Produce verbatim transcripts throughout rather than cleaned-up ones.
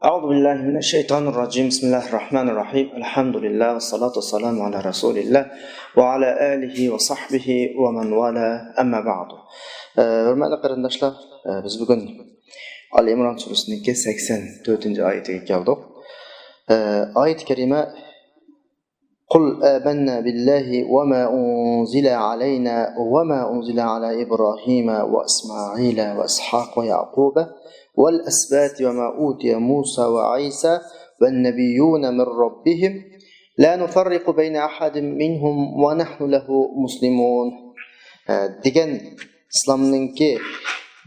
أعوذ بالله من الشيطان الرجيم. بسم الله الرحمن الرحيم. الحمد لله والصلاة والسلام على رسول الله وعلى آله وصحبه ومن والاه. أما بعد. ئە، ھۆرمەتلىك قېرىنداشلار، ئە، بىز بۈگۈن ئالى ئىمران سۈرىسىنىڭكى سەكسەن تۆتىنچى ئايىتىگە كەلدۇق. ئە، ئايىتى كەرىمە، قل آمنا بالله وما أنزل علينا وما أنزل على إبراهيم وإسماعيل وإسحاق ويعقوب والأسباط وما أوتي موسى وعيسى والنبيون من ربهم لا نفرق بين أحد منهم ونحن له مسلمون. دېگەن ئىسلامنىڭكى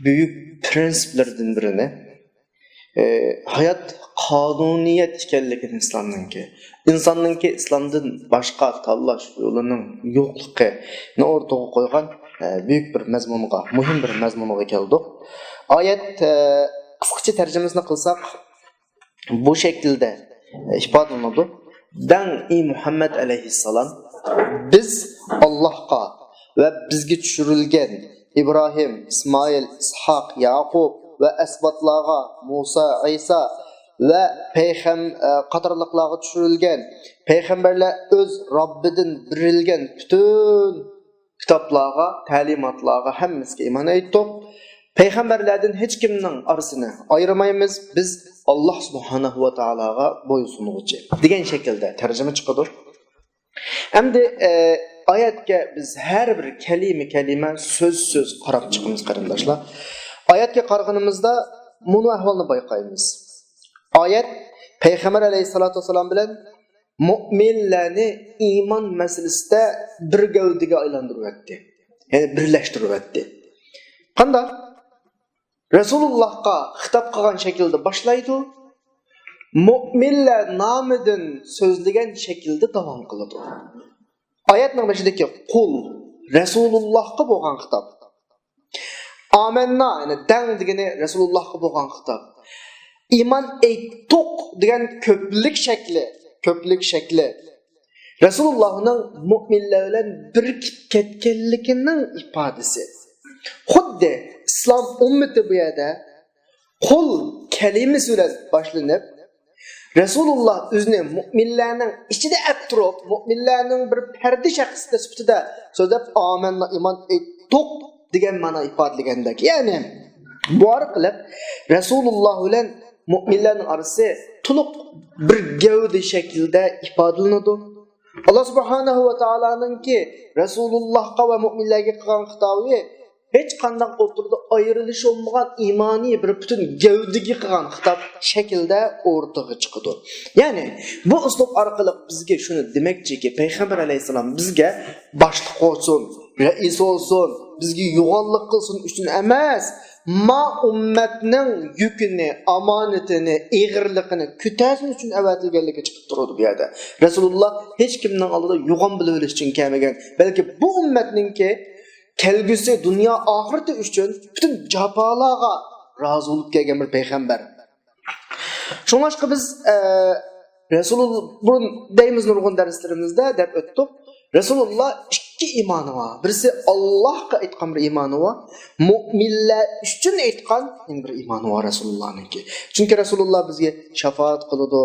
بۈيۈك پرىنسىپلىرىدىن بىرىنى، ئى، ھايات قانۇنىيەت ئىكەنلىكىنى ئىسلامنىڭكى، ئىنساننىڭكى ئىسلامدىن باشقا تاللاش يولىنىڭ يوقلۇقىنى ئوتتۇرىغا قويغان، ئە، بۈيۈك بىر مەزمۇنغا، مۇھىم بىر مەزمۇنغا كەلدۇق. ئايەت، ئە، قىسقىچە تەرجىمىسىنى قىلساق، بۇ شەكىلدە ئىپادىلىنىدۇ. دەڭ، ئى مۇھەممەد ئەلەيھىسسالام، بىز ئاللاھقا ۋە بىزگە چۈشۈرۈلگەن ئىبراھىم، ئىسمائىل، ئىسھاق، يەقۇب ۋە ئەسباتلارغا، مۇسا، ئەيسا ۋە پەيغەم-، ئە، قاتارلىقلارغا چۈشۈرۈلگەن پەيغەمبەرلەر ئۆز رەببىدىن بېرىلگەن پۈتۈن كىتابلارغا، تەلىماتلارغا ھەممىسىگە ئىمان ئېيتتۇق. پەيغەمبەرلەردىن ھېچكىمنىڭ ئارىسىنى ئايرىمايمىز. بىز ئاللاھ سۇبھانەھۇ ۋە تائالاغا بويسۇنغۇچى دېگەن شەكىلدە تەرجىمە چىقىدۇ. ئەمدى، ئە، ئايەتكە بىز ھەر بىر كەلىمە-كەلىمە، سۆز-سۆز قاراپ چىقىمىز، قېرىنداشلار. ئايەتكە قارىغىنىمىزدا مۇنۇ ئەھۋالنى بايقايمىز. ئايەت پەيغەمبەر ئەلەيھىسسالاتۇ ۋەسسالام بىلەن مۆمىنلەرنى ئىمان مەسىلىسىدە بىر گەۋدىگە ئايلاندۇرۇۋەتتى. يەنى بىرلەشتۈرۈۋەتتى. قانداق؟ رەسۇلۇللاھقا خىتاب قىلغان شەكىلدە باشلايدۇ. مۆمىنلەر نامىدىن سۆزلىگەن شەكىلدە داۋام قىلىدۇ. ئايەتنىڭ بېشىدىكى قۇل، رەسۇلۇللاھقا بولغان خىتاب. ئامەننا، يەنى دەڭ دېگىنى رەسۇلۇللاھقا بولغان خىتاب. ئىمان ئېيتتۇق دېگەن كۆپلۈك شەكلى، كۆپلۈك شەكلى. رەسۇلۇللاھنىڭ مۆمىنلەر بىلەن بىرىكىپ كەتكەنلىكىنىڭ ئىپادىسى. خۇددى ئىسلام ئۈممىتى بۇ يەردە قۇل كەلىمىسى بىلەن باشلىنىپ، رەسۇلۇللا ئۆزىنى مۆمىنلەرنىڭ ئىچىدە ئەپ تۇرۇپ، مۆمىنلەرنىڭ بىر پەردى شەخسى سۈپىتىدە سۆزلەپ، ئامەننا، ئىمان ئېيتتۇق دېگەن مەنا ئىپادىلىگەندەك. يەنى بۇ ئارقىلىق رەسۇلۇللا بىلەن مۆمىنلەرنىڭ ئارىسى تولۇق بىر گەۋدە شەكلىدە ئىپادىلىنىدۇ. ئاللا سۇبھانەھۇ ۋە تائالانىڭكى رەسۇلۇللاھقا ۋە مۆمىنلەرگە قىلغان خىتابى ھېچقانداق ئوتتۇرىدا ئايرىلىشى بولمىغان ئىمانىي بىر پۈتۈن گەۋدىگە قىلغان خىتاب شەكلىدە ئوتتۇرىغا چىقىدۇ. يەنى بۇ ئۇسلۇب ئارقىلىق بىزگە شۇنى دېمەكچىكى، پەيغەمبەر ئەلەيھىسسالام بىزگە باشلىق بولسۇن، رەئىس بولسۇن، بىزگە يوغانلىق قىلسۇن ئۈچۈن ئەمەس، ما ئۈممەتنىڭ يۈكىنى، ئامانىتىنى، ئېغىرلىقىنى كۆتەرسۇن ئۈچۈن ئەۋەتىلگەنلىكى چىقىپ تۇرىدۇ بۇ يەردە. رەسۇلۇللا ھېچكىمنىڭ ئالدىدا يوغان بولۇۋېلىش ئۈچۈن كەلمىگەن، بەلكى بۇ ئۈممەتنىڭكى كەلگۈسى دۇنيا ئاخىرىتى ئۈچۈن پۈتۈن جاپالارغا رازى بولۇپ كەلگەن بىر پەيغەمبەر. شۇڭلاشقا بىز، ئە، رەسۇلۇللا، بۇرۇن دەيمىز نۇرغۇن دەرسلىرىمىزدە دەپ ئۆتتۇق. رەسۇلۇللا ئىككى ئىمانى بار. بىرسى ئاللاھقا ئېيتقان بىر ئىمانى بار. مۆمىنلەر ئۈچۈن ئېيتقان يەنە بىر ئىمانى بار رەسۇلۇللانىڭكى. چۈنكى رەسۇلۇللا بىزگە شاپائەت قىلىدۇ.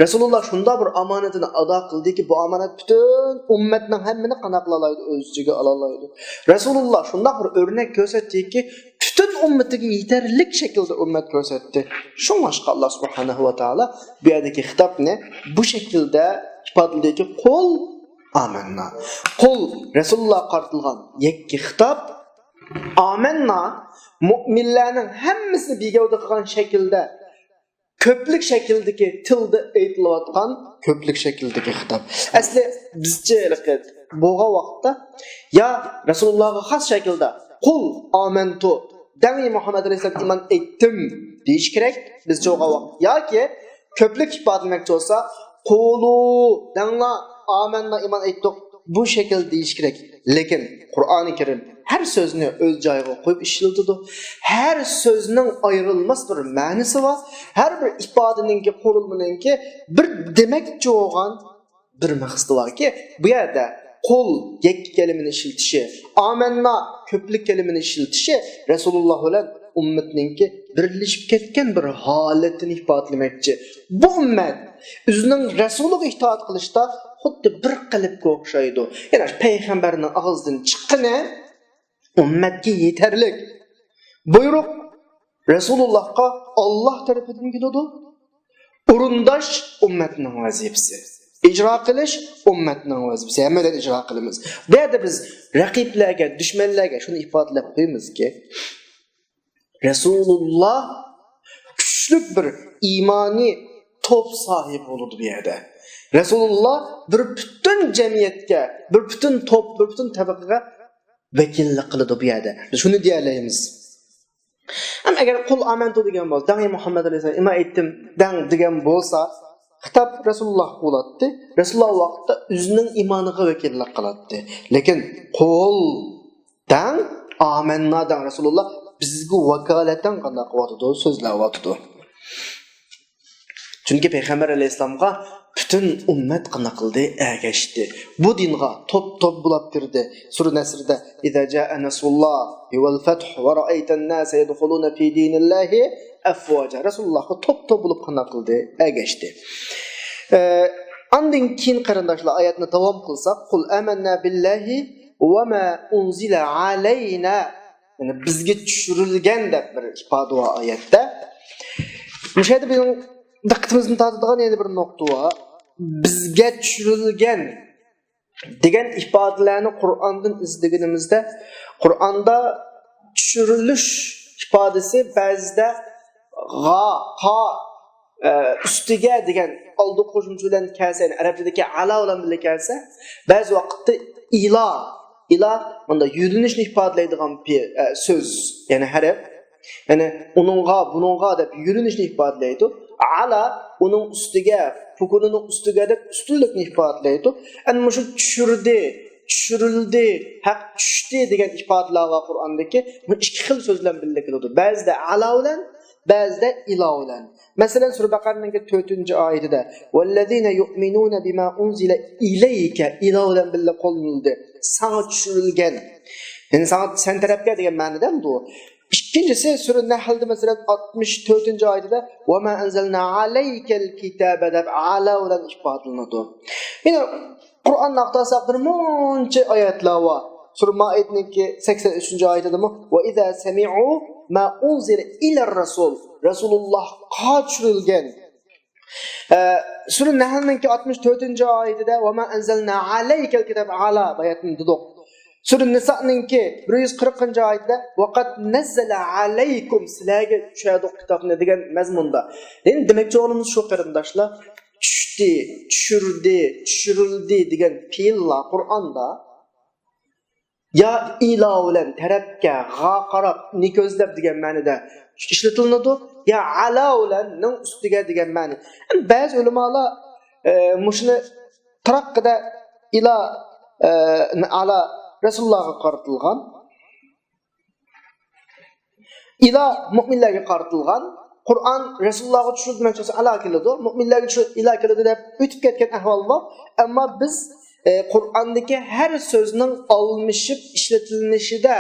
رەسۇلۇللا شۇنداق بىر ئامانىتىنى ئادا قىلدىكى، بۇ ئامانەت پۈتۈن ئۈممەتنىڭ ھەممىنى قانا قىلالايدۇ، ئۆز ئىچىگە ئالالايدۇ. رەسۇلۇللا شۇنداق بىر ئۆرنەك كۆرسەتتىكى، پۈتۈن ئۈممىتىگە يېتەرلىك شەكىلدە ئۈممەت كۆرسەتتى. شۇڭلاشقا ئاللا سۇبھانەھۇ ۋە تائالا بۇ يەردىكى خىتابنى بۇ شەكىلدە ئىپادىلىدىكى، قۇل ئامەننا. قۇل رەسۇلۇللاغا قارىتىلغان يەككە خىتاب. ئامەننا مۆمىنلەرنىڭ ھەممىسىنى بىگەۋدە قىلغان شەكىلدە، كۆپلۈك شەكلىدىكى، تىلدا ئېيتىلىۋاتقان كۆپلۈك شەكلىدىكى خىتاب. ئەسلى بىزچە ھېلىقى بولغان ۋاقىتتا، يا رەسۇلۇللاغا خاس شەكىلدە، قۇل ئامەنتۇ، دەڭ ئى مۇھەممەد ئەلەيھىسسالام، ئىمان ئېيتتىم دېيىش كېرەك بىزچە بولغان ۋاقىت. ياكى كۆپلۈك ئىپادىلىمەكچى بولسا، قۇلۇ، دەڭلار، ئامەننا، ئىمان ئېيتتۇق، بۇ شەكىلدە دېيىش كېرەك. لېكىن قۇرئانى كەرىم ھەر سۆزنى ئۆز جايىغا قويۇپ ئىشلىتىدۇ. ھەر سۆزنىڭ ئايرىلماس بىر مەنىسى بار. ھەر بىر ئىپادىنىڭكى، قۇرۇلمىنىڭكى بىر دېمەكچى بولغان بىر مەقسىتى باركى، بۇ يەردە قۇل يەككە كەلىمىنى ئىشلىتىشى، ئامەننا كۆپلۈك كەلىمىنى ئىشلىتىشى رەسۇلۇللا بىلەن ئۈممەتنىڭكى بىرلىشىپ كەتكەن بىر ھالىتىنى ئىپادىلىمەكچى. بۇ ئۈممەت ئۆزىنىڭ رەسۇلىغا ئىتائەت قىلىشتا خۇددى بىر قېلىپقا ئوخشايدۇ. يەنى پەيغەمبەرنىڭ ئاغزىدىن چىققىنى ئۈممەتكە يېتەرلىك. بۇيرۇق رەسۇلۇللاھقا ئاللاھ تەرىپىدىن كېلىدۇ. ئورۇنداش ئۈممەتنىڭ ۋەزىپىسى. ئىجرا قىلىش ئۈممەتنىڭ ۋەزىپىسى. ھەممەيلەن ئىجرا قىلىمىز. بۇ يەردە بىز رەقىبلەرگە، دۈشمەنلەرگە شۇنى ئىپادىلەپ قويىمىزكى، رەسۇلۇللاھ كۈچلۈك بىر ئىمانىي توپ ساھىبى بولىدۇ بۇ يەردە. رەسۇلۇللاھ بىر پۈتۈن جەمئىيەتكە، بىر پۈتۈن توپ، بىر پۈتۈن تەبىقىگە ۋەكىللىك قىلىدۇ بۇ يەردە. بىز شۇنى دېيەلەيمىز. ئەمما ئەگەر «قۇل ئامەنتۇ» دېگەن بولسا، «دەڭ، ئى مۇھەممەد ئەلەيھىسسالام، ئىمان ئېيتتىم، دەڭ» دېگەن بولسا، خىتاب رەسۇلۇللاھقا بولاتتى. رەسۇلۇللاھ ئۇ ۋاقىتتا ئۆزىنىڭ ئىمانىغا ۋەكىللىك قىلاتتى. لېكىن «قۇل» دەڭ، «ئامەننا» دەڭ، رەسۇلۇللاھ بىزگە ۋاكالىتەن قانداق قىلىۋاتىدۇ، سۆزلەۋاتىدۇ. چۈنكى پەيغەمبەر ئەلەيھىسسالامغا پۈتۈن ئۈممەت قانداق قىلدى؟ ئەگەشتى. بۇ دىنغا توپ-توپ بولاپ كىردى. سۈرە نەسرىدە: «إذا جاء نصر الله والفتح ورأيت الناس يدخلون في دين الله أفواجا». رەسۇلۇللاھقا توپ-توپ بولۇپ قانداق قىلدى؟ ئەگەشتى. ئە، ئاندىن كېيىن قېرىنداشلار، ئايەتنى داۋام قىلساق، «قل آمنا بالله وما أنزل علينا». يەنى بىزگە چۈشۈرۈلگەن دەپ بىر ئىپادە بار ئايەتتە. مۇشۇ يەردە بىزنىڭ دىققىتىمىزنى تارتىدىغان يەنە بىر نۇقتا بار. بىزگە چۈشۈرۈلگەن دېگەن ئىپادىلەرنى قۇرئاندىن ئىزدىگىنىمىزدە، قۇرئاندا چۈشۈرۈلۈش ئىپادىسى بەزىدە غا، قا، ئە، ئۈستىگە دېگەن ئالدى قوشۇمچە بىلەن كەلسە، يەنى ئەرەب تىلىدىكى ئالا بىلەن بىللە كەلسە، بەزى ۋاقىتتا ئىلا، ئىلا مۇندا يۆنىلىشنى ئىپادىلەيدىغان پې-، ئە، سۆز، يەنى ھەرپ. يەنى ئۇنىڭغا، بۇنىڭغا دەپ يۆنىلىشنى ئىپادىلەيدۇ. ئالا ئۇنىڭ ئۈستىگە، پوكۇنىنىڭ ئۈستىگە دەپ ئۈستۈنلۈكنى ئىپادىلەيدۇ. ئەنە مۇشۇ چۈشۈردى، چۈشۈرۈلدى، ھەق چۈشتى دېگەن ئىپادىلەر بار قۇرئاندىكى. بۇ ئىككى خىل سۆز بىلەن بىللە كېلىدۇ. بەزىدە ئالا بىلەن، بەزىدە ئىلا بىلەن. مەسىلەن، سۈرە بەقەرىنىڭكى تۆتىنچى ئايىتىدە، «والذين يؤمنون بما أنزل إليك»، ئىلا بىلەن بىللە قوللىنىلدى. ساڭا چۈشۈرۈلگەن. يەنى ساڭا، سەن تەرەپكە دېگەن مەنىدە ئەمدى ئۇ. ئىككىنچىسى، سۈرە نەھلدە، مەسىلەن، ئاتمىش تۆتىنچى ئايىتىدە، «وما أنزلنا عليك الكتاب» دەپ ئالا بىلەن ئىپادىلىنىدۇ. يەنى قۇرئاننى ئاختارساق، بىر مۇنچە ئايەتلەر بار. سۈرە مائىدىنىڭكى سەكسەن ئۈچىنچى ئايىتىدىمۇ، «وإذا سمعوا ما أنزل إلى الرسول»، رەسۇلۇللاھقا چۈشۈرۈلگەن. ئە، سۈرە نەھلنىڭكى ئاتمىش تۆتىنچى ئايىتىدە، «وما أنزلنا عليك الكتاب» ئالا ئايەتنى دېدۇق. سۈرە نىسانىڭكى بىر يۈز قىرىقىنچى ئايىتىدە، «وقد نزل عليكم»، سىلەرگە چۈشۈردۇق كىتابنى دېگەن مەزمۇندا. يەنى دېمەكچى بولغىنىمىز شۇ، قېرىنداشلار، چۈشتى، چۈشۈردى، چۈشۈرۈلدى دېگەن پېئىللار قۇرئاندا يا ئىلا بىلەن تەرەپكە، غا قاراپ، نى كۆزلەپ دېگەن مەنىدە ئىشلىتىلىنىدۇ، يا ئالا بىلەن نىڭ ئۈستىگە دېگەن مەنە. بەزى ئۆلىمالار، ئە، مۇشۇنى تىراققىدە ئىلا، ئە، ئالا رەسۇلۇللاھقا قارىتىلغان. ئىلا مۆمىنلەرگە قارىتىلغان. قۇرئان رەسۇلۇللاھقا چۈشۈرۈلدى دېمەكچى بولسا ئالا كېلىدۇ، مۆمىنلەرگە چۈشۈرۈلدى ئىلا كېلىدۇ دەپ ئۆتۈپ كەتكەن ئەھۋال بار. ئەمما بىز، ئە، قۇرئاندىكى ھەر سۆزنىڭ ئالمىشىپ ئىشلىتىلىنىشىدە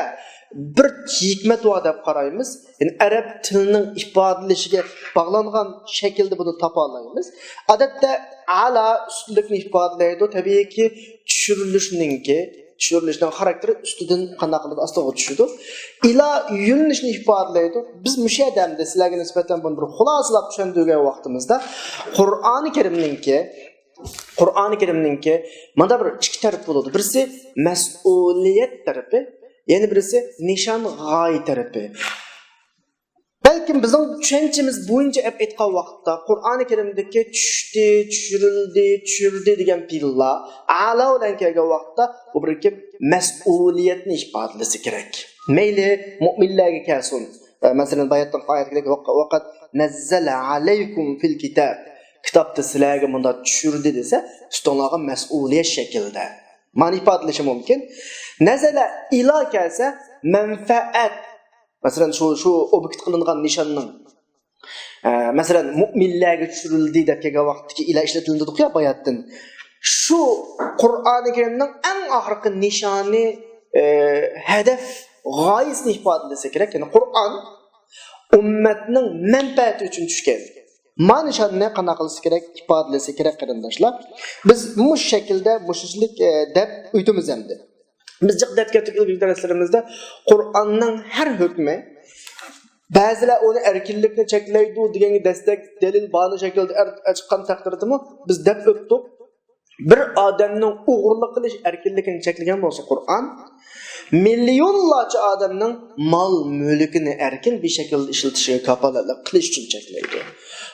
بىر ھېكمەت بار دەپ قارايمىز. يەنى ئەرەب تىلىنىڭ ئىپادىلىشىگە باغلانغان شەكىلدە بۇنى تاپالايمىز. ئادەتتە ئالا ئۈستۈنلۈكنى ئىپادىلەيدۇ. تەبىئىيكى، چۈشۈرۈلۈشنىڭكى، چۈشۈرۈلۈشنىڭ خاراكتېرى ئۈستىدىن قانداق قىلىدۇ، ئاستىغا چۈشىدۇ. ئىلا يۆنىلىشنى ئىپادىلەيدۇ. بىز مۇشۇ يەردە ئەمدى سىلەرگە نىسبەتەن بۇنى بىر خۇلاسىلاپ چۈشەندۈرگەن ۋاقتىمىزدا، قۇرئانى كەرىمنىڭكى، قۇرئانى كەرىمنىڭكى مانا بىر ئىككى تەرىپى بولىدۇ. بىرسى مەسئۇلىيەت تەرىپى، يەنە بىرسى نىشان، غايە تەرىپى. بەلكىم بىزنىڭ چۈشەنچىمىز بويىچە ئېلىپ ئېيتقان ۋاقىتتا، قۇرئانى كەرىمدىكى چۈشتى، چۈشۈرۈلدى، چۈشۈردى دېگەن پېئىللار ئالا بىلەن كەلگەن ۋاقىتتا، بۇ بىر كىم مەسئۇلىيەتنى ئىپادىلىسى كېرەك. مەيلى مۆمىنلەرگە كەلسۇن. ئە، مەسىلەن، باياتتىن ئايەت كېلىدۇ، «وقد نزل عليكم في الكتاب». كىتابتا سىلەرگە مۇنداق چۈشۈردى دېسە، ئۈستۈڭلارغا مەسئۇلىيەت شەكلىدە. مانا ئىپادىلىشى مۇمكىن. نەزەلە ئىلا كەلسە، مەنپەئەت. مەسىلەن، شۇ، شۇ ئوبيېكت قىلىنغان نىشاننىڭ، ئە، مەسىلەن، مۆمىنلەرگە چۈشۈرۈلدى دەپ كەلگەن ۋاقىتتىكى ئىلا ئىشلىتىلدى دېدۇق يا باياتتىن. شۇ قۇرئانى كەرىمنىڭ ئەڭ ئاخىرقى نىشانى، ئە، ھەدەپ، غايىسىنى ئىپادىلىسە كېرەك. يەنى قۇرئان ئۈممەتنىڭ مەنپەئەتى ئۈچۈن چۈشكەن. ما نىشاننى قانداق قىلىشى كېرەك، ئىپادىلىشى كېرەك، قېرىنداشلار. بىز مۇشۇ شەكىلدە، مۇشۇنچىلىك، ئە، دەپ ئۆتىمىز ئەمدى. بىز جىق دەپ كەتتۇق ئىلگىرىكى دەرسلىرىمىزدە، قۇرئاننىڭ ھەر ھۆكمى، بەزىلەر ئۇنى ئەركىنلىكنى چەكلەيدۇ دېگەنگە دەستەك دەلىل بارنى شەكىلدە ئەر-، چىققان تەقدىردىمۇ، بىز دەپ ئۆتتۇق. بىر ئادەمنىڭ ئوغرىلىق قىلىش ئەركىنلىكىنى چەكلىگەن بولسا قۇرئان، مىليونلارچە ئادەمنىڭ مال-مۈلكىنى ئەركىن بىر شەكىلدە ئىشلىتىشىگە كاپالەتلىك قىلىش ئۈچۈن چەكلەيدۇ.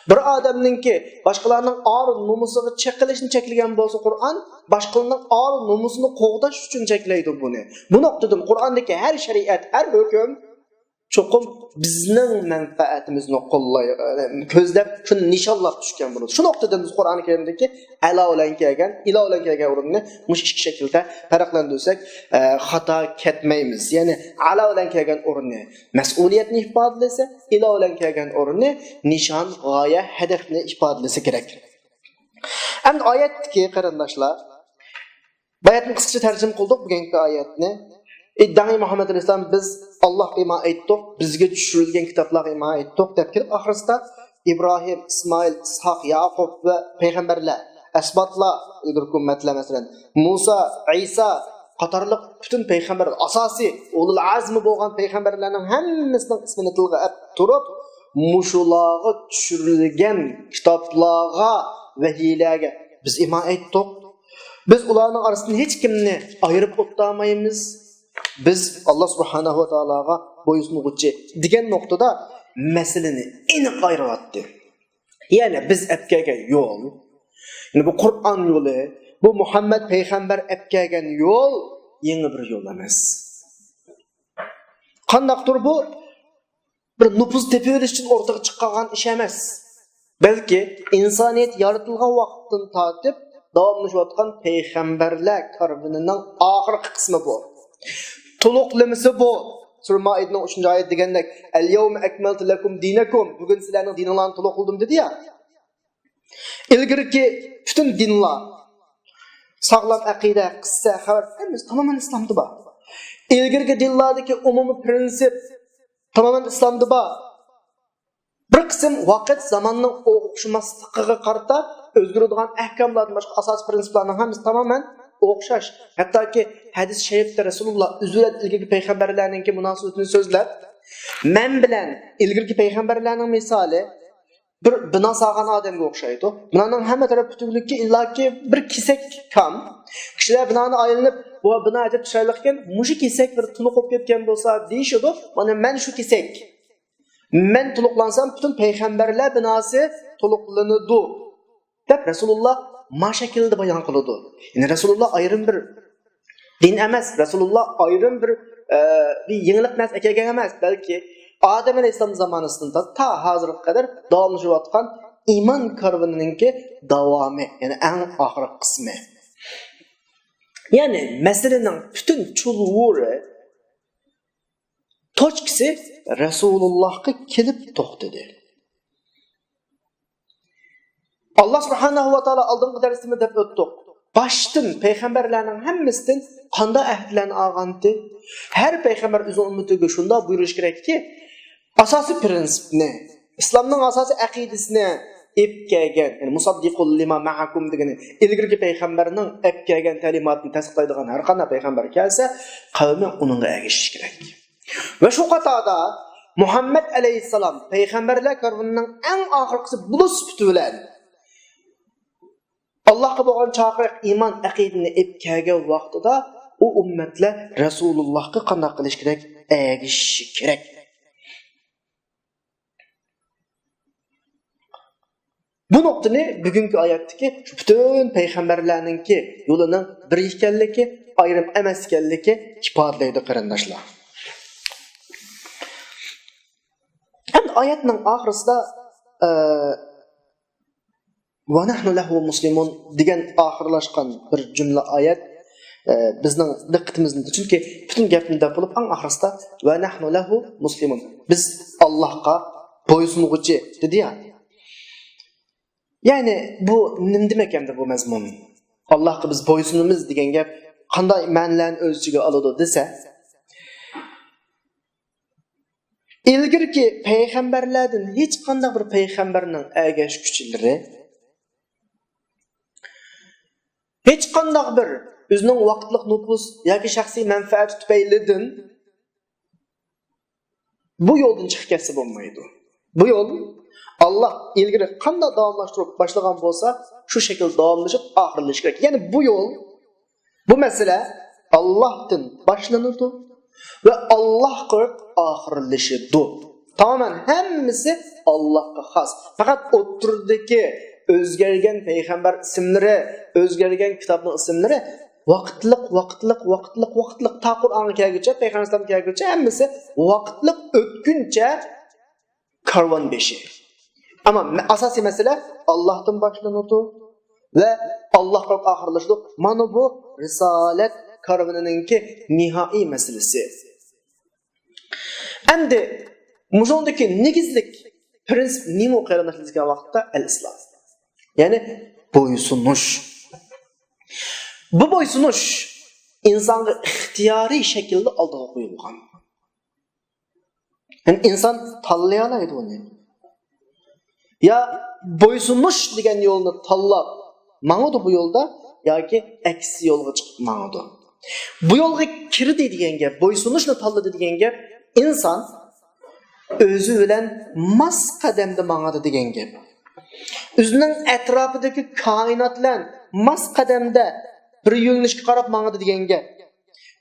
بىر ئادەمنىڭكى باشقىلارنىڭ ئار-نومۇسىغا چېقىلىشنى چەكلىگەن بولسا قۇرئان، باشقىلارنىڭ ئار-نومۇسىنى قوغداش ئۈچۈن چەكلەيدۇ بۇنى. بۇ نۇقتىدىن قۇرئاندىكى ھەر شەرىئەت، ھەر ھۆكۈم چوقۇم بىزنىڭ مەنپەئەتىمىزنى قوللاي-، كۆزلەپ، شۇنى نىشانلاپ چۈشكەن بولىدۇ. شۇ نۇقتىدىن بىز قۇرئان كەرىمدىكى ئەلا بىلەن كەلگەن، ئىلا بىلەن كەلگەن ئورۇننى مۇشۇ ئىككى شەكىلدە پەرقلەندۈرسەك، ئە، خاتا كەتمەيمىز. يەنى ئەلا بىلەن كەلگەن ئورنى مەسئۇلىيەتنى ئىپادىلىسە، ئىلا بىلەن كەلگەن ئورنى نىشان، غايە، ھەدەپنى ئىپادىلىسە كېرەك. ئەمدى ئايەتتىكى قېرىنداشلار، باياتنى قىسقىچە تەرجىمە قىلدۇق بۈگۈنكى ئايەتنى. ئىدداڭى مۇھەممەد ئەلەيھىسسالام، بىز ئاللاھقا ئىمان ئېيتتۇق، بىزگە چۈشۈرۈلگەن كىتابلارغا ئىمان ئېيتتۇق دەپ كېلىپ، ئاخىرسىدا ئىبراھىم، ئىسمائىل، ئىسھاق، ياقۇب ۋە پەيغەمبەرلەر، ئەسباتلار، ئىلگىرىكى ئۈممەتلەر، مەسىلەن، مۇسا، ئەيسا قاتارلىق پۈتۈن پەيغەمبەر، ئاساسىي ئۇلۇل ئەزمى بولغان پەيغەمبەرلەرنىڭ ھەممىسىنىڭ ئىسمىنى تىلغا ئەپ تۇرۇپ، مۇشۇلارغا چۈشۈرۈلگەن كىتابلارغا، ۋەھىيلەرگە بىز ئىمان ئېيتتۇق. بىز ئۇلارنىڭ ئارىسىدىن ھېچكىمنى ئايرىپ ئولتۇرالمايمىز. بىز ئاللا سۇبھانەھۇ ۋە تائالاغا بويسۇنغۇچى دېگەن نۇقتىدا مەسىلىنى ئېنىق ئايرىۋەتتى. يەنى بىز ئەپكەلگەن يول، يەنى بۇ قۇرئان يولى، بۇ مۇھەممەد پەيغەمبەر ئەپكەلگەن يول يېڭى بىر يول ئەمەس. قانداقتۇر بۇ بىر نوپۇز تېپىۋېلىش ئۈچۈن ئورتىغا چىققان ئىش ئەمەس. بەلكى ئىنسانىيەت يارىتىلغان ۋاقىتتىن تارتىپ داۋاملىشىۋاتقان پەيغەمبەرلەر كارۋىنىنىڭ ئاخىرقى قىسمى بۇ. تولۇقلىمىسى بۇ. سۈرە مائىدىنىڭ ئۈچىنچى ئايەت دېگەندەك، «ئەل يەۋمە ئەكمەلتۇ لەكۇم دىنەكۇم»، بۈگۈن سىلەرنىڭ دىنىڭلارنى تولۇقلىدىم دېدى يا. ئىلگىرىكى پۈتۈن دىنلار، ساغلام ئەقىدە، قىسسە، خەۋەر، ھەممىسى تامامەن ئىسلامدا بار. ئىلگىرىكى دىنلاردىكى ئومۇمىي پرىنسىپ تامامەن ئىسلامدا بار. بىر قىسىم ۋاقىت زاماننىڭ ئوخشىماسلىقىغا قارىتا ئۆزگىرىدىغان ئەھكاملاردىن باشقا ئاساسىي پرىنسىپلارنىڭ ھەممىسى تامامەن ئوخشاش. ھەتتاكى ھەدىس شەرىپتە رەسۇلۇللا ئۆزى بىلەن ئىلگىرىكى پەيغەمبەرلەرنىڭكى مۇناسىۋىتىنى سۆزلەپ، مەن بىلەن ئىلگىرىكى پەيغەمبەرلەرنىڭ مىسالى بىر بىنا سالغان ئادەمگە ئوخشايدۇ. بىنانىڭ ھەممە تەرەپ پۈتۈكلۈكى ئىللاكى بىر كېسەك كام. كىشىلەر بىنانى ئايلىنىپ، «بۇ بىنا ئەجەب چىرايلىق ئىكەن، مۇشۇ كېسەك بىر تولۇق بولۇپ كەتكەن بولسا» دېيىشىدۇ. مانا مەن شۇ كېسەك. مەن تولۇقلانسام، پۈتۈن پەيغەمبەرلەر بىناسى تولۇقلىنىدۇ، دەپ رەسۇلۇللا ما شەكىلدە بايان قىلىدۇ. يەنى رەسۇلۇللا ئايرىم بىر دىن ئەمەس، رەسۇلۇللا ئايرىم بىر، ئە، بىر يېڭىلىق نەرسە ئەكەلگەن ئەمەس، بەلكى ئادەم ئەلەيھىسسالام زامانىسىدىن تا، تا ھازىرغا قەدەر داۋاملىشىۋاتقان ئىمان كارۋىنىنىڭكى داۋامى، يەنى ئەڭ ئاخىرقى قىسمى. يەنى مەسىلىنىڭ پۈتۈن چۇلۋۇرى، توچكىسى رەسۇلۇللاھقا كېلىپ توختىدى. ئاللا سۇبھانەھۇ ۋە تائالا ئالدىنقى دەرستىمۇ دەپ ئۆتتۇق. باشتىن پەيغەمبەرلەرنىڭ ھەممىسىدىن قانداق ئەھدىلەرنى ئالغانتى؟ ھەر پەيغەمبەر ئۆزىنىڭ ئۈممىتىگە شۇنداق بۇيرۇش كېرەككى، ئاساسىي پرىنسىپنى، ئىسلامنىڭ ئاساسىي ئەقىدىسىنى ئېلىپ كەلگەن، يەنى مۇسەددىقۇن لىما مەئەكۇم دېگىنى، ئىلگىرىكى پەيغەمبەرنىڭ ئەپ كەلگەن تەلىماتىنى تەستىقلايدىغان ھەر قانداق پەيغەمبەر كەلسە، قەۋمى ئۇنىڭغا ئەگىشىشى كېرەك. ۋە شۇ قاتاردا مۇھەممەد ئەلەيھىسسالام پەيغەمبەرلەر كارۋىنىنىڭ ئەڭ ئاخىرقىسى بولۇش سۈپىتى بىلەن، ئاللاھقا بولغان چاقىرىق، ئىمان، ئەقىدىنى ئېلىپ كەلگەن ۋاقتىدا، ئۇ ئۈممەتلەر رەسۇلۇللاھقا قانداق قىلىشى كېرەك؟ ئەگىشىشى كېرەك. بۇ نۇقتىنى بۈگۈنكى ئايەتتىكى شۇ پۈتۈن پەيغەمبەرلەرنىڭكى يولىنىڭ بىر ئىكەنلىكى، ئايرىم ئەمەس ئىكەنلىكى ئىپادىلەيدۇ، قېرىنداشلار. ھەم ئايەتنىڭ ئاخىرىسىدا، ئە، «ۋە نەھنۇ لەھۇ مۇسلىمۇن» دېگەن ئاخىرلاشقان بىر جۈملە ئايەت، ئە، بىزنىڭ دىققىتىمىزنى، چۈنكى پۈتۈن گەپنى دەپ بولۇپ، ئەڭ ئاخىرىسىدا «ۋە نەھنۇ لەھۇ مۇسلىمۇن»، بىز ئاللاھقا بويسۇنغۇچى دېدى يا. يەنى بۇ نېمە دېمەك ئەمدى بۇ مەزمۇن؟ ئاللاھقا بىز بويسۇنىمىز دېگەن گەپ قانداق مەنىلەرنى ئۆز ئىچىگە ئالىدۇ دېسە، ئىلگىرىكى پەيغەمبەرلەردىن ھېچقانداق بىر پەيغەمبەرنىڭ ئەگەشكۈچىلىرى ھېچقانداق بىر ئۆزىنىڭ ۋاقىتلىق نوپۇس ياكى شەخسىي مەنپەئەتى تۈپەيلىدىن بۇ يولدىن چىقىپ كەتسە بولمايدۇ. بۇ يول ئاللا ئىلگىرى قانداق داۋاملاشتۇرۇپ باشلىغان بولسا، شۇ شەكىلدە داۋاملىشىپ ئاخىرلىشىشى كېرەك. يەنى بۇ يول، بۇ مەسىلە ئاللاھتىن باشلىنىدۇ ۋە ئاللاھقا ئاخىرلىشىدۇ. تامامەن ھەممىسى ئاللاھقا خاس. پەقەت ئوتتۇرىدىكى ئۆزگەرگەن پەيغەمبەر ئىسىملىرى، ئۆزگەرگەن كىتابنىڭ ئىسىملىرى ۋاقىتلىق، ۋاقىتلىق، ۋاقىتلىق، ۋاقىتلىق، تا قۇرئانغا كەلگۈچە، پەيغەمبەر ئەلەيھىسسالام كەلگۈچە ھەممىسى ۋاقىتلىق ئۆتكۈنچە كارۋان بېشى. ئەمما مە-، ئاساسىي مەسىلە ئاللاھتىن باشلىنىدۇ ۋە ئاللاھقا ئاخىرلىشىدۇ. مانا بۇ رىسالەت كارۋىنىنىڭكى نىھائىي مەسىلىسى. ئەمدى مۇشۇندىكى نېگىزلىك پرىنسىپ نېمە، قېرىنداشلار، دېگەن ۋاقىتتا ئەل ئىسلام. يەنى بويسۇنۇش. بۇ بويسۇنۇش ئىنسانغا ئىختىيارىي شەكىلدە ئالدىغا قويۇلغان. يەنى ئىنسان تاللىيالايدۇ ئۇنى. يا بويسۇنۇش دېگەن يولنى تاللاپ ماڭىدۇ بۇ يولدا، ياكى ئەكسى يولغا چىقىپ ماڭىدۇ. بۇ يولغا كىردى دېگەن گەپ، بويسۇنۇشنى تاللىدى دېگەن گەپ، ئىنسان ئۆزى بىلەن ماس قەدەمدە ماڭىدۇ دېگەن گەپ. ئۆزىنىڭ ئەتراپىدىكى كائىنات بىلەن ماس قەدەمدە بىر يۆنىلىشكە قاراپ ماڭىدۇ دېگەن گەپ.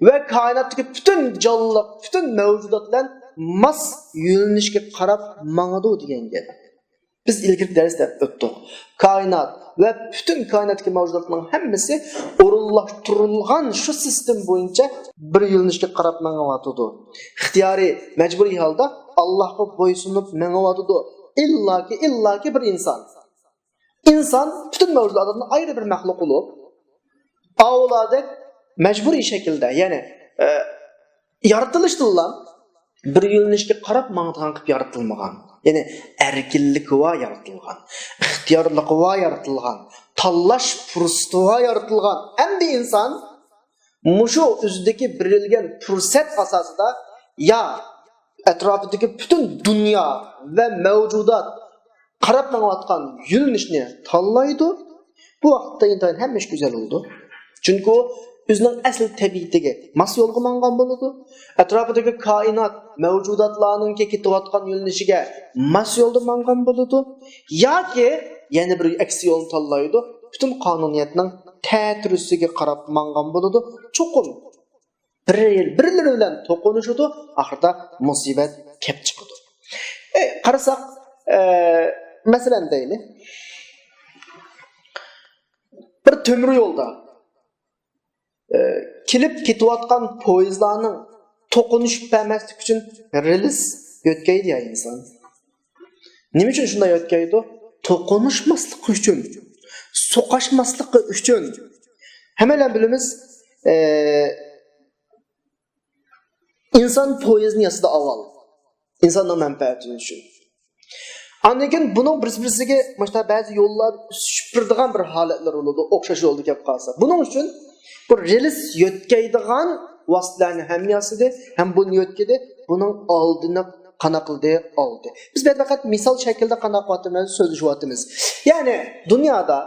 ۋە كائىناتتىكى پۈتۈن جانلىق، پۈتۈن مەۋجۇدات بىلەن ماس يۆنىلىشكە قاراپ ماڭىدۇ دېگەن گەپ. بىز ئىلگىرىكى دەرستە ئۆتتۇق. كائىنات ۋە پۈتۈن كائىناتتىكى مەۋجۇداتنىڭ ھەممىسى ئورۇنلاشتۇرۇلغان شۇ سىستېما بويىچە بىر يۆنىلىشكە قاراپ مېڭىۋاتىدۇ. ئىختىيارىي، مەجبۇرىي ھالدا ئاللاھقا بويسۇنۇپ مېڭىۋاتىدۇ. ئىللاكى، ئىللاكى بىر ئىنسان. ئىنسان پۈتۈن مەۋجۇداتتىن ئايرى بىر مەخلۇق بولۇپ، ئاۋۇلاردەك مەجبۇرىي شەكىلدە، يەنى، ئە، يارىتىلىشتىنلا بىر يۆنىلىشكە قاراپ ماڭىدىغان قىلىپ يارىتىلمىغان. يەنى ئەركىنلىكى بار يارىتىلغان، ئىختىيارلىقى بار يارىتىلغان، تاللاش پۇرسىتى بار يارىتىلغان. ئەمدى ئىنسان مۇشۇ ئۆزىدىكى بېرىلگەن پۇرسەت ئاساسىدا يا ئەتراپىدىكى پۈتۈن دۇنيا ۋە مەۋجۇدات قاراپ ماڭىۋاتقان يۆنىلىشنى تاللايدۇ. بۇ ۋاقىتتا ئىنتايىن ھەممە ئىش گۈزەل بولىدۇ. چۈنكى ئۇ ئۆزىنىڭ ئەسلى تەبىئىتىگە ماس يولغا ماڭغان بولىدۇ. ئەتراپىدىكى كائىنات مەۋجۇداتلارنىڭكى كېتىۋاتقان يۆنىلىشىگە ماس يولدا ماڭغان بولىدۇ. ياكى يەنە بىر ئەكسى يولنى تاللايدۇ. پۈتۈن قانۇنىيەتنىڭ تەتۈرىسىگە قاراپ ماڭغان بولىدۇ. چوقۇم بىر-، بىرلىرى بىلەن توقۇنۇشىدۇ، ئاخىرىدا مۇسىبەت كەپ چىقىدۇ. ئە، قارىساق، ئە، مەسىلەن دەيلى، بىر تۆمۈر يولدا، ئە، كېلىپ كېتىۋاتقان پويىزلارنىڭ توقۇنۇشۇپ بەرمەسلىك ئۈچۈن رېلىس يۆتكەيدۇ يا ئىنسان. نېمە ئۈچۈن شۇنداق يۆتكەيدۇ؟ توقۇنۇشماسلىقى ئۈچۈن، سوقۇشماسلىقى ئۈچۈن. ھەممەيلەن بىلىمىز، ئە، ئىنسان پويىزنى ياسىدى ئاۋۋال، ئىنساننىڭ مەنپەئەتى ئۈچۈن. ئاندىن كېيىن بۇنىڭ بىرسى-بىرسىگە مۇشۇنداق بەزى يوللار ئۈسۈشۈپ بېرىدىغان بىر ھالەتلەر بولىدۇ، ئوخشاش يولدا كەپ قالسا. بۇنىڭ ئۈچۈن بۇ رېلىس يۆتكەيدىغان ۋاسىتىلەرنى ھەم ياسىدى، ھەم بۇنى يۆتكىدى. بۇنىڭ ئالدىنى قانداق قىلدى؟ ئالدى. بىز بۇ يەردە پەقەت مىسال شەكلىدە قانداق قىلىۋاتىمىز، سۆزلىشىۋاتىمىز. يەنى دۇنيادا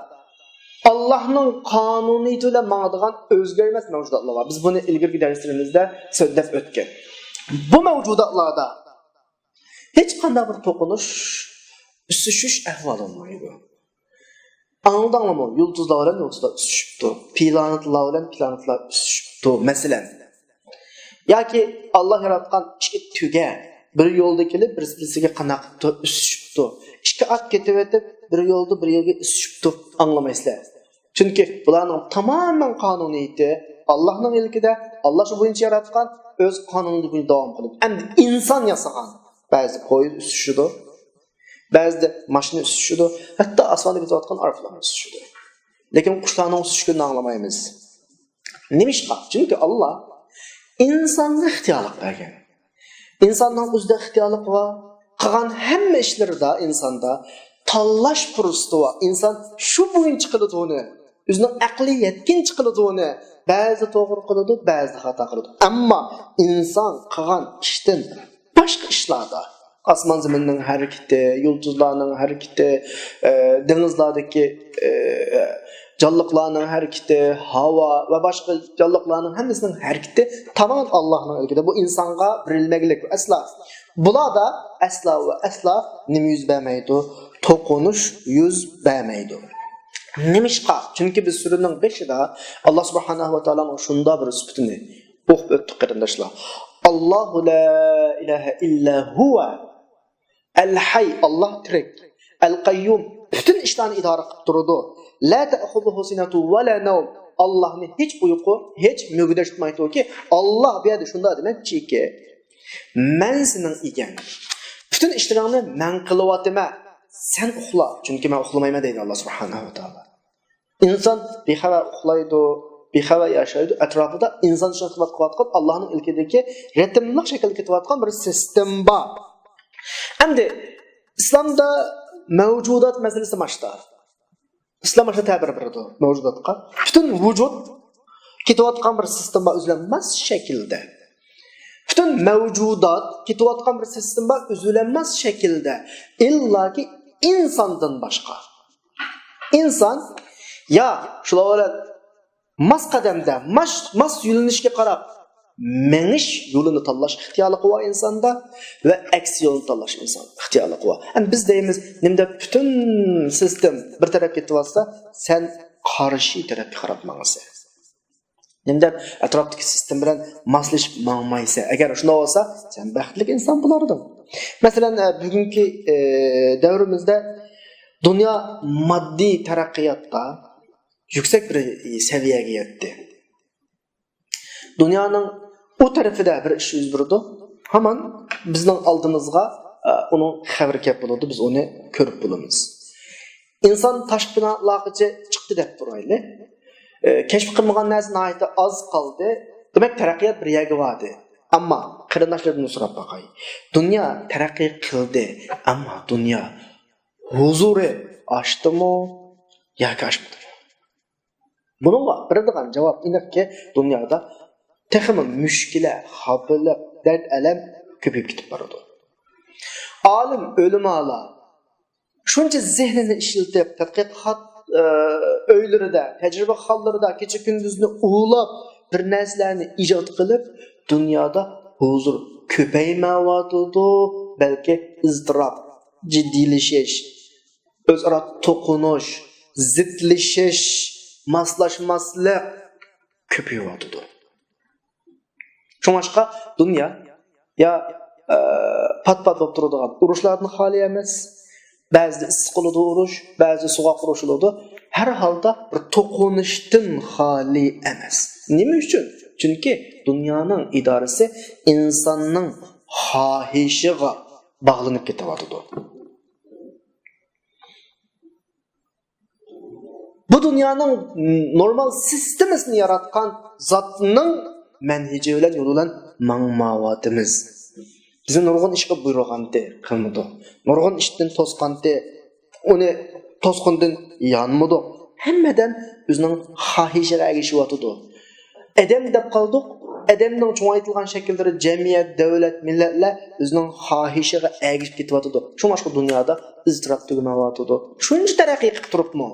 ئاللاھنىڭ قانۇنىيىتى بىلەن ماڭىدىغان ئۆزگەرمەس مەۋجۇداتلار بار. بىز بۇنى ئىلگىرىكى دەرسلىرىمىزدە سۆزلەپ ئۆتكەن. بۇ مەۋجۇداتلاردا ھېچقانداق بىر توقۇنۇش، ئۈسۈشۈش ئەھۋالى بولمايدۇ. ئاڭلىدىڭلارمۇ؟ يۇلتۇزلار بىلەن يۇلتۇزلار ئۈسۈشۈپتۇ. پلانېتلار بىلەن پلانېتلار ئۈسۈشۈپتۇ، مەسىلەن. ياكى ئاللا ياراتقان ئىككى تۆگە بىر يولدا كېلىپ، بىرسى-بىرسىگە قانداق قىپتۇ، ئۈسۈشۈپتۇ. ئىككى ئات كېتىۋېتىپ، بىر يولدا بىر يەرگە ئۈسۈشۈپتۇ، ئاڭلىمايسىلەر. چۈنكى بۇلارنىڭ تامامەن قانۇنىيىتى ئاللانىڭ ئىلكىدە، ئاللا شۇ بويىچە ياراتقان، ئۆز قانۇنى بويىچە داۋام قىلىدۇ. ئەمدى ئىنسان ياسىغان بەزى پويىز ئۈسۈشىدۇ، بەزىدە ماشىنا ئۈسۈشىدۇ، ھەتتا ئاسماندا كېتىۋاتقان ئايروپىلان ئۈسۈشىدۇ. لېكىن قۇشلارنىڭ ئۈسۈشكىنىنى ئاڭلىمايمىز. نېمىشقا؟ چۈنكى ئاللا ئىنسانغا ئىختىيارلىق بەرگەن. ئىنساننىڭ ئۆزىدە ئىختىيارلىقى بار. قىلغان ھەممە ئىشلىرىدا ئىنساندا تاللاش پۇرسىتى بار. ئىنسان شۇ بويىچە قىلىدۇ ئۇنى. ئۆزىنىڭ ئەقلى يەتكىنىچە قىلىدۇ ئۇنى. بەزىدە توغرا قىلىدۇ، بەزىدە خاتا قىلىدۇ. ئەمما ئىنسان قىلغان ئىشتىن باشقا ئىشلاردا ئاسمان زېمىننىڭ ھەرىكىتى، يۇلتۇزلارنىڭ ھەرىكىتى، ئە، دېڭىزلاردىكى، ئە، جانلىقلارنىڭ ھەرىكىتى، ھاۋا ۋە باشقا جانلىقلارنىڭ ھەممىسىنىڭ ھەرىكىتى تامامەن ئاللاھنىڭ ئىلكىدە. بۇ ئىنسانغا بېرىلمەگلىك ئەسلا. بۇلاردا ئەسلا ۋە ئەسلا نېمە يۈز بەرمەيدۇ؟ توقۇنۇش يۈز بەرمەيدۇ. نېمىشقا؟ چۈنكى بىز سۈرىنىڭ بېشىدا ئاللا سۇبھانەھۇ ۋە تائالانىڭ شۇنداق بىر سۈپىتىنى ئوقۇپ ئۆتتۇق، قېرىنداشلار. ئاللاھۇ لا ئىلاھە ئىللا ھۇۋە. ئەل ھەي، ئاللا تىرىك. ئەل قەييۇم، پۈتۈن ئىشلارنى ئىدارە قىلىپ تۇرىدۇ. لا تەخۇزۇھۇ سىنەتۇ ۋە لا نەۋم. ئاللاھنى ھېچ ئۇيقۇ، ھېچ مۈگدەش تۇتمايدۇكى. ئاللا بۇ يەردە شۇنداق دېمەكچىكى، مەن سېنىڭ ئىگەڭ. پۈتۈن ئىشلىرىڭنى مەن قىلىۋاتىمەن. سەن ئۇخلا، چۈنكى مەن ئۇخلىمايمەن دەيدۇ ئاللا سۇبھانەھۇ ۋە تائالا. ئىنسان بىخەۋەر ئۇخلايدۇ، بىخەۋەر ياشايدۇ. ئەتراپىدا ئىنسان ئۈچۈن خىزمەت قىلىۋاتقان، ئاللانىڭ ئىلكىدىكى رىتىملىق شەكىلدە كېتىۋاتقان بىر سىستېما بار. ئەمدى ئىسلامدا مەۋجۇدات مەسىلىسى ماشتا. ئىسلام ماشتا تەبىر بېرىدۇ مەۋجۇداتقا. پۈتۈن ۋۇجۇد كېتىۋاتقان بىر سىستېما، ئۈزۈلەلمەس شەكىلدە. پۈتۈن مەۋجۇدات كېتىۋاتقان بىر سىستېما، ئۈزۈلەلمەس شەكىلدە. ئىللاكى ئىنساندىن باشقا. ئىنسان يا شۇلار بىلەن ماس قەدەمدە، ماس، ماس يۆنىلىشكە قاراپ مېڭىش يولىنى تاللاش ئىختىيارلىقى بار ئىنساندا ۋە ئەكسى يولنى تاللاش ئىنسان ئىختىيارلىقى بار. ئەمدى بىز دەيمىز، نېمە دەپ پۈتۈن سىستېم بىر تەرەپكە كېتىۋاتسا، سەن قارشى تەرەپكە قاراپ ماڭىسەن. نېمە دەپ ئەتراپتىكى سىستېم بىلەن ماسلىشىپ ماڭمايسەن؟ ئەگەر شۇنداق بولسا، سەن بەختلىك ئىنسان بولاردىڭ. مەسىلەن، ئە، بۈگۈنكى، ئە، دەۋرىمىزدە دۇنيا ماددىي تەرەققىياتتا يۈكسەك بىر سەۋىيەگە يەتتى. دۇنيانىڭ ئۇ تەرىپىدە بىر ئىش يۈز بېرىدۇ، ھامان بىزنىڭ ئالدىمىزغا، ئە، ئۇنىڭ خەۋىرى كەپ بولىدۇ، بىز ئۇنى كۆرۈپ بولىمىز. ئىنسان تاشقى پىلانلارغىچە چىقتى دەپ تۇرايلى. ئە، كەشىپ قىلمىغان نەرسە ناھايىتى ئاز قالدى. دېمەك، تەرەققىيات بىر يەرگە باردى. ئەمما قېرىنداشلاردىن سوراپ باقاي. دۇنيا تەرەققىي قىلدى، ئەمما دۇنيا ھۇزۇرى ئاشتىمۇ ياكى ئاشمىدىمۇ؟ بۇنىڭغا بېرىدىغان جاۋاب ئېنىقكى، دۇنيادا تېخىمۇ مۈشكۈلە، خاپىلىق، دەرد-ئەلەم كۆپىيىپ كېتىپ بارىدۇ. ئالىم، ئۆلىمالار شۇنچە زېھنىنى ئىشلىتىپ، تەتقىقات، ئە، ئۆيلىرىدە، تەجرىبىخانىلىرىدا كېچە-كۈندۈزنى ئۇۋىلاپ، بىر نەرسىلەرنى ئىجاد قىلىپ، دۇنيادا ھۇزۇر كۆپەيمەيۋاتىدۇ، بەلكى ئىزتىراپ، جىددىيلىشىش، ئۆزئارا توقۇنۇش، زىتلىشىش، ماسلاشماسلىق كۆپىيىۋاتىدۇ. شۇڭلاشقا دۇنيا يا، ئە، پات-پات بولۇپ تۇرىدىغان ئۇرۇشلاردىن خالىي ئەمەس. بەزىدە ئىسسىق بولىدۇ ئۇرۇش، بەزىدە سوغۇق ئۇرۇش بولىدۇ. ھەر ھالدا بىر توقۇنۇشتىن خالىي ئەمەس. نېمە ئۈچۈن؟ چۈنكى دۇنيانىڭ ئىدارىسى ئىنساننىڭ خاھىشىغا باغلىنىپ كېتىۋاتىدۇ. بۇ دۇنيانىڭ نورمال سىستېمىسىنى ياراتقان زاتنىڭ مەنھىجى بىلەن، يولى بىلەن ماڭمايۋاتىمىز. بىزنى نۇرغۇن ئىشقا بۇيرۇغانتى، قىلمىدۇق. نۇرغۇن ئىشتىن توسقانتى، ئۇنى توسقۇندىن يانمىدۇق. ھەممە ئادەم ئۆزىنىڭ خاھىشىغا ئەگىشىۋاتىدۇ. ئادەم دەپ قالدۇق. ئادەمنىڭ چوڭايتىلغان شەكىللىرى، جەمئىيەت، دۆلەت، مىللەتلەر ئۆزىنىڭ خاھىشىغا ئەگىشىپ كېتىۋاتىدۇ. شۇڭلاشقا دۇنيادا ئىزتىراپ تۈگىمەيۋاتىدۇ. شۇنچە تەرەققىي قىلىپ تۇرۇپمۇ،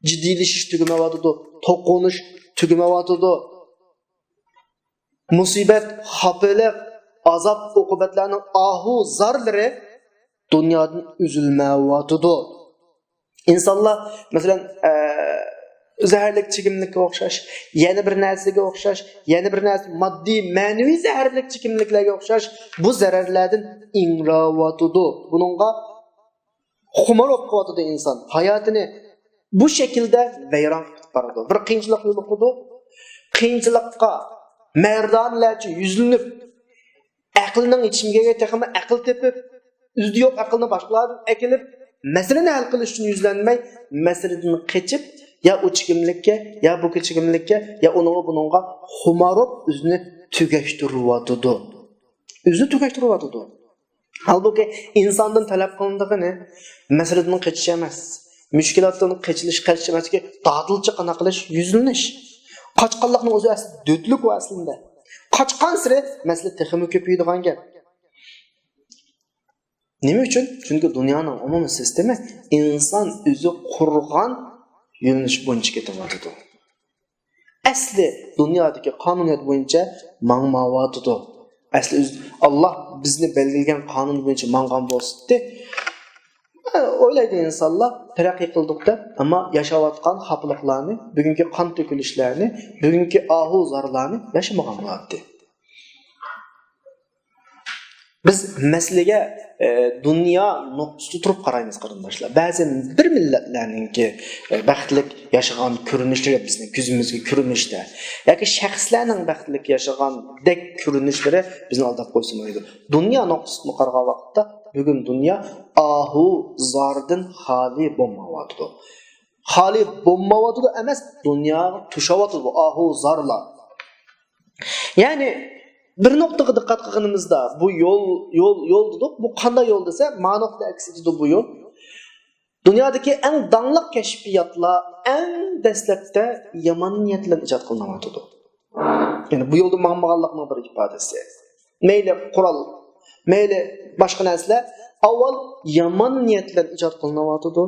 جىددىيلىشىش تۈگىمەيۋاتىدۇ. توقۇنۇش تۈگىمەيۋاتىدۇ. مۇسىبەت، خاپىلىق، ئازاب-ئوقۇبەتلەرنىڭ ئاھۇ زارلىرى دۇنيادىن ئۈزۈلمەيۋاتىدۇ. ئىنسانلار، مەسىلەن، ئە، زەھەرلىك چىگىملىككە ئوخشاش، يەنە بىر نەرسىگە ئوخشاش، يەنە بىر نەرسە، ماددىي، مەنىۋى زەھەرلىك چىگىملىكلەرگە ئوخشاش بۇ زەرەرلەردىن ئىڭراۋاتىدۇ. بۇنىڭغا خۇمار بولۇپ قېلىۋاتىدۇ ئىنسان. ھاياتىنى بۇ شەكىلدە ۋەيران قىلىپ بارىدۇ. بىر قىيىنچىلىق يولۇقىدۇ. قىيىنچىلىققا مەردانىلەرچە يۈزلىنىپ، ئەقلىنىڭ يېتىشمىگەنگە تېخىمۇ ئەقىل تېپىپ، ئۆزىدە يوق ئەقىلنى باشقىلاردىن ئەكېلىپ، مەسىلىنى ھەل قىلىش ئۈچۈن يۈزلەنمەي، مەسىلىدىن قېچىپ، يا ئۇ چىگىملىككە، يا بۇ چىگىملىككە، يا ئۇنىڭغا بۇنىڭغا خۇمار بولۇپ ئۆزىنى تۈگەشتۈرۈۋاتىدۇ. ئۆزىنى تۈگەشتۈرۈۋاتىدۇ. ھالبۇكى، ئىنساندىن تەلەپ قىلىنىدىغىنى مەسىلىدىن قېچىش ئەمەس، مۈشكۈلاتتىن قېچىلىش، قېچىش ئەمەسكى، دادىلچە قانداق قىلىش، يۈزلىنىش. قاچقانلىقنىڭ ئۆزى ئەسلى دۆتلۈك ئۇ ئەسلىندە. قاچقانسېرى مەسىلە تېخىمۇ كۆپىيىدىغان گەپ. نېمە ئۈچۈن؟ چۈنكى دۇنيانىڭ ئومۇمىي سىستېما ئىنسان ئۆزى قۇرغان يۆنىلىش بويىچە كېتىۋاتىدۇ. ئەسلى دۇنيادىكى قانۇنىيەت بويىچە ماڭمايۋاتىدۇ. ئەسلى ئۆز-، ئاللا بىزنى بەلگىلىگەن قانۇن بويىچە ماڭغان بولسىدى، ئويلايدۇ ئىنسانلار، تەرەققىي قىلدۇق دەپ، ئەمما ياشاۋاتقان خاپىلىقلارنى، بۈگۈنكى قان تۆكۈلۈشلەرنى، بۈگۈنكى ئاھۇ زارلارنى ياشىمىغان بولاتتى. بىز مەسىلىگە، ئە، دۇنيا نۇقتىسىدا تۇرۇپ قارايمىز، قېرىنداشلار. بەزى بىر مىللەتلەرنىڭكى، ئە، بەختلىك ياشىغان كۆرۈنۈشلىرى بىزنىڭ كۆزىمىزگە كۆرۈنۈشتە ياكى شەخسلەرنىڭ بەختلىك ياشىغاندەك كۆرۈنۈشلىرى بىزنى ئالداپ قويسا بولمايدۇ. دۇنيا نۇقتىسىدىن قارىغان ۋاقىتتا بۈگۈن دۇنيا ئاھۇ زاردىن خالىي بولمايۋاتىدۇ. خالىي بولمايۋاتىدۇ ئەمەس، دۇنياغا توشاۋاتىدۇ بۇ ئاھۇ زارلار. يەنى بىر نۇقتىغا دىققەت قىلغىنىمىزدا، بۇ يول، يول، يول دېدۇق. بۇ قانداق يول دېسە، مانا نۇقتا ئەكس ئېتىدۇ بۇ يول. دۇنيادىكى ئەڭ داڭلىق كەشپىياتلار ئەڭ دەسلەپتە يامان نىيەت بىلەن ئىجاد قىلىنىۋاتىدۇ. يەنى بۇ يولدا ماڭمىغانلىقنىڭ بىر ئىپادىسى. مەيلى قورال، مەيلى باشقا نەرسىلەر ئاۋۋال يامان نىيەت بىلەن ئىجاد قىلىنىۋاتىدۇ.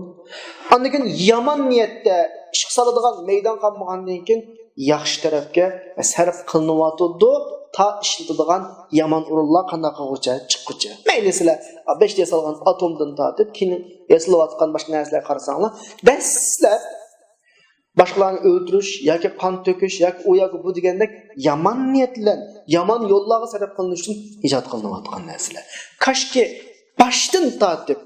ئاندىن كېيىن يامان نىيەتتە ئىشقا سالىدىغان مەيدان قالمىغاندىن كېيىن ياخشى تەرەپكە سەرپ قىلىنىۋاتىدۇ. تا ئىشلىتىدىغان يامان ئورۇنلار قانداق قىلغۇچە، چىققۇچە. مەيلى سىلەر بەش دە سالغان ئاتومدىن تارتىپ كېيىن ياسىلىۋاتقان باشقا نەرسىلەرگە قارىساڭلار، دەسلەپ باشقىلارنى ئۆلتۈرۈش ياكى قان تۆكۈش ياكى ئۇ ياكى بۇ دېگەندەك يامان نىيەت بىلەن، يامان يوللارغا سەرپ قىلىنىش ئۈچۈن ئىجاد قىلىنىۋاتقان نەرسىلەر. كاشكى باشتىن تارتىپ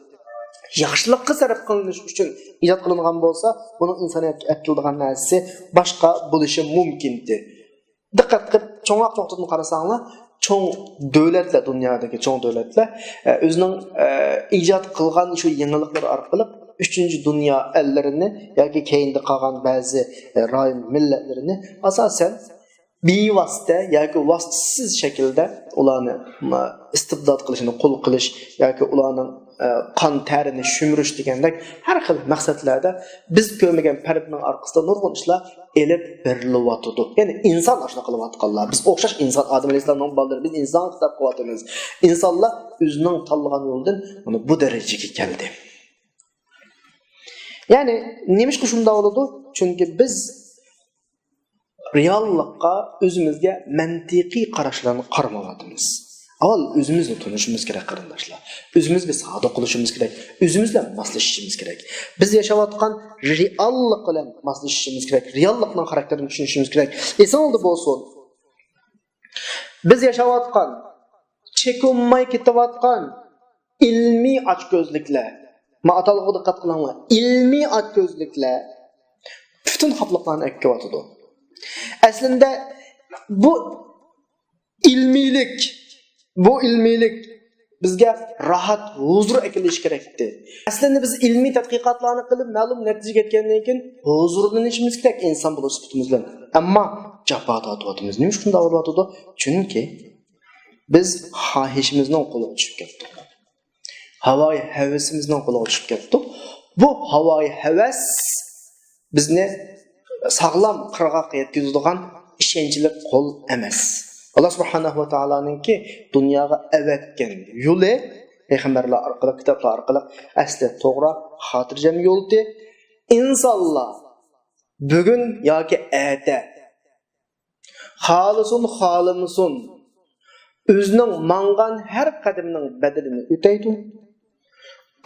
ياخشىلىققا سەرپ قىلىنىش ئۈچۈن ئىجاد قىلىنغان بولسا، بۇنىڭ ئىنسانىيەتكە ئەپكېلىدىغان نەرسىسى باشقا بولۇشى مۇمكىنتى. دىققەت قىلىپ، چوڭراق نۇقتىدىن قارىساڭلار، چوڭ دۆلەتلەر، دۇنيادىكى چوڭ دۆلەتلەر، ئە، ئۆزىنىڭ، ئە، ئىجاد قىلغان شۇ يېڭىلىقلىرى ئارقىلىق ئۈچىنچى دۇنيا ئەللىرىنى ياكى كەينىدە قالغان بەزى، ئە، رايون مىللەتلىرىنى ئاساسەن بىۋاسىتە ياكى ۋاسىتىسىز شەكىلدە ئۇلارنى، ما، ئىستىبدات قىلىشنى قۇل قىلىش ياكى ئۇلارنىڭ، ئە، قان تەرىنى شۈمۈرۈش دېگەندەك ھەر خىل مەقسەتلەردە بىز كۆرمىگەن پەردىنىڭ ئارقىسىدا نۇرغۇن ئىشلار ئېلىپ بېرىلىۋاتىدۇ. يەنى ئىنسان ئاشۇنداق قىلىۋاتقانلار. بىز ئوخشاش ئىنسان، ئادەم ئەلەيھىسسالامنىڭ بالىلىرى، بىز ئىنسان ھېساب قىلىۋاتىمىز. ئىنسانلار ئۆزىنىڭ تاللىغان يولىدىن مانا بۇ دەرىجىگە كەلدى. يەنى نېمىشقا شۇنداق بولىدۇ؟ چۈنكى بىز رېئاللىققا، ئۆزىمىزگە مەنتىقىي قاراشلارنى قارىمايۋاتىمىز. ئاۋۋال ئۆزىمىزنى تونۇشىمىز كېرەك، قېرىنداشلار. ئۆزىمىزگە سادىق بولۇشىمىز كېرەك. ئۆزىمىز بىلەن ماسلىشىشىمىز كېرەك. بىز ياشاۋاتقان رېئاللىق بىلەن ماسلىشىشىمىز كېرەك. رېئاللىقنىڭ خاراكتېرىنى چۈشىنىشىمىز كېرەك. ئېسىڭىزدە بولسۇن، بىز ياشاۋاتقان، چېكىنماي كېتىۋاتقان ئىلمىي ئاچكۆزلۈكلەر. ما ئاتالغۇغا دىققەت قىلىڭلار. ئىلمىي ئاچكۆزلۈكلەر پۈتۈن خاپىلىقلارنى ئەكىۋاتىدۇ. ئەسلىندە بۇ ئىلمىيلىك، بۇ ئىلمىيلىك بىزگە راھەت، ھۇزۇر ئەكېلىشى كېرەكتى. ئەسلىندە بىز ئىلمىي تەتقىقاتلارنى قىلىپ، مەلۇم نەتىجىگە يەتكەندىن كېيىن ھۇزۇرلىنىشىمىز كېرەك ئىنسان بولۇش سۈپىتىمىز بىلەن. ئەمما جاپا تارتىۋاتىمىز. نېمە ئۈچۈن شۇنداق بولۇۋاتىدۇ؟ چۈنكى بىز خاھىشىمىزنىڭ قولىغا چۈشۈپ كەتتۇق. ھاۋايى ھەۋىسىمىزنىڭ قولىغا چۈشۈپ كەتتۇق. بۇ ھاۋايى ھەۋەس بىزنى ساغلام قىرغاققا يەتكۈزىدىغان ئىشەنچلىك قول ئەمەس. ئاللا سۇبھانەھۇ ۋە تائالانىڭكى دۇنياغا ئەۋەتكەن يولى پەيغەمبەرلەر ئارقىلىق، كىتابلار ئارقىلىق ئەسلى توغرا، خاتىرجەم يولتى. ئىنسانلار بۈگۈن ياكى ئەتە، خالىسۇن، خالىمىسۇن، ئۆزىنىڭ ماڭغان ھەر قەدىمىنىڭ بەدىلىنى ئۆتەيدۇ.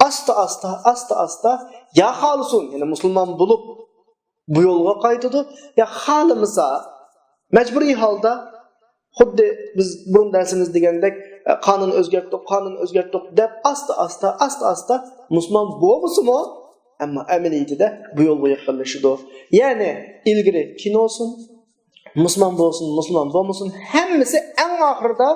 ئاستا-ئاستا، ئاستا-ئاستا يا خالىسۇن، يەنى مۇسۇلمان بولۇپ بۇ يولغا قايتىدۇ، يا خالىمىسا مەجبۇرىي ھالدا، خۇددى بىز بۇرۇن دەرسىمىزدە دېگەندەك، قانۇن ئۆزگەرتتۇق، قانۇن ئۆزگەرتتۇق دەپ ئاستا-ئاستا، ئاستا-ئاستا مۇسۇلمان بولمىسىمۇ، ئەمما ئەمەلىيىتىدە بۇ يولغا يېقىنلىشىدۇ. يەنى ئىلگىرى كىنوسۇن، مۇسۇلمان بولسۇن، مۇسۇلمان بولمىسۇن، ھەممىسى ئەڭ ئاخىرىدا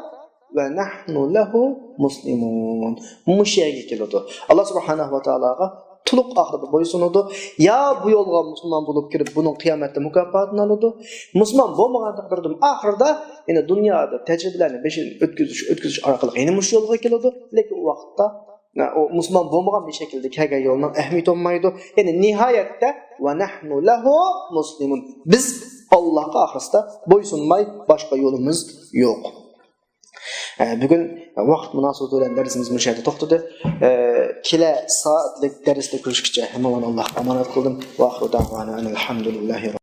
ۋە نەھنۇ لەھۇ مۇسلىمۇن، مۇشۇ يەرگە كېلىدۇ. ئاللا سۇبھانەھۇ ۋە تائالاغا تولۇق ئاخىرىدا بويسۇنىدۇ. يا بۇ يولغا مۇسۇلمان بولۇپ كىرىپ، بۇنىڭ قىيامەتتە مۇكاپاتىنى ئالىدۇ. مۇسۇلمان بولمىغان تەقدىردىمۇ ئاخىرىدا، يەنى دۇنيادا تەجرىبىلەرنى بېشىدىن ئۆتكۈزۈش، ئۆتكۈزۈش ئارقىلىق يەنە مۇشۇ يولغا كېلىدۇ. لېكىن ئۇ ۋاقىتتا ئۇ مۇسۇلمان بولمىغان بىر شەكىلدە كەلگەن يولنىڭ ئەھمىيىتى بولمايدۇ. يەنى نىھايەتتە ۋە نەھنۇ لەھۇ مۇسلىمۇن. بىز ئاللاھقا ئاخىرسىدا بويسۇنماي باشقا يولىمىز يوق. ئە، بۈگۈن ۋاقىت مۇناسىۋىتى بىلەن دەرسىمىز مۇشۇ يەردە توختىدى. ئە، كېلە سائەتلىك دەرستە كۆرۈشكىچە ھەممىڭلارنى ئاللاھقا ئامانەت قىلدىم. ۋە ئاخىرۇ دەئۋانا ئەنىل ھەمدۇلىللاھى